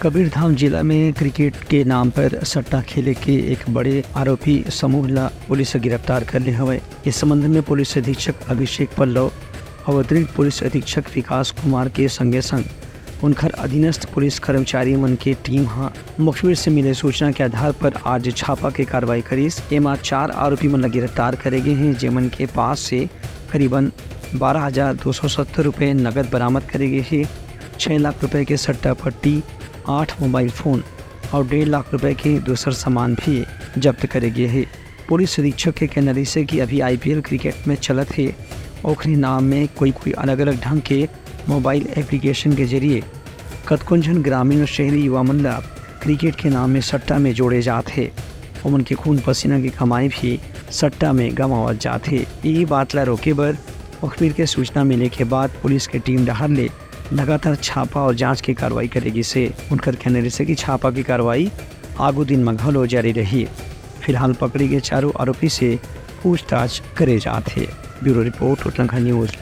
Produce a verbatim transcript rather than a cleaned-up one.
कबीरधाम जिला में क्रिकेट के नाम पर सट्टा खेले के एक बड़े आरोपी समूह ला पुलिस ह गिरफ्तार कर ले हवय। इस संबंध में पुलिस अधीक्षक अभिषेक पल्लव अउ अतिरिक्त पुलिस अधीक्षक विकास कुमार के संगे संग उनकर अधीनस्थ पुलिस कर्मचारी मन के टीम ह मुखबिर से मिले सूचना के आधार पर आज छापा के कार्रवाई करिस। एमा चार आरोपी मन ला गिरफ्तार करे गे हे, जेमन के पास से करीबन बारह हजार दो सौ सत्तर रुपए नगद बरामद करे गे हे, छह लाख रुपए के सट्टा पट्टी, आठ मोबाइल फोन और डेढ़ लाख रुपए के दूसर सामान भी जब्त करे गे हे। पुलिस अधीक्षक के कहना रहिस हे कि अभी आईपीएल क्रिकेट में चलत हे, ओखरे नाम में कोई कोई अलग-अलग ढंग के मोबाइल एप्लीकेशन के जरिए कतकोन झन ग्रामीण और शहरी युवा मन ला क्रिकेट के नाम में सट्टा में जोड़े जात हे। ओमन के खून पसीना के कमाई भी सट्टा में गंवावत जात हे। यही बात ला रोके बर मुखबिर के सूचना मिले के बाद पुलिस के टीम डहार ले लगातार छापा और जांच के कार्रवाई करे गिस हे। उनकर कहना रहिस हे कि छापा के कार्रवाई आगू दिन म घलो जारी रही। फिलहाल पकड़े गए चारों आरोपी से पूछताछ करे जात हे। Bureau report, Uttarakhand news.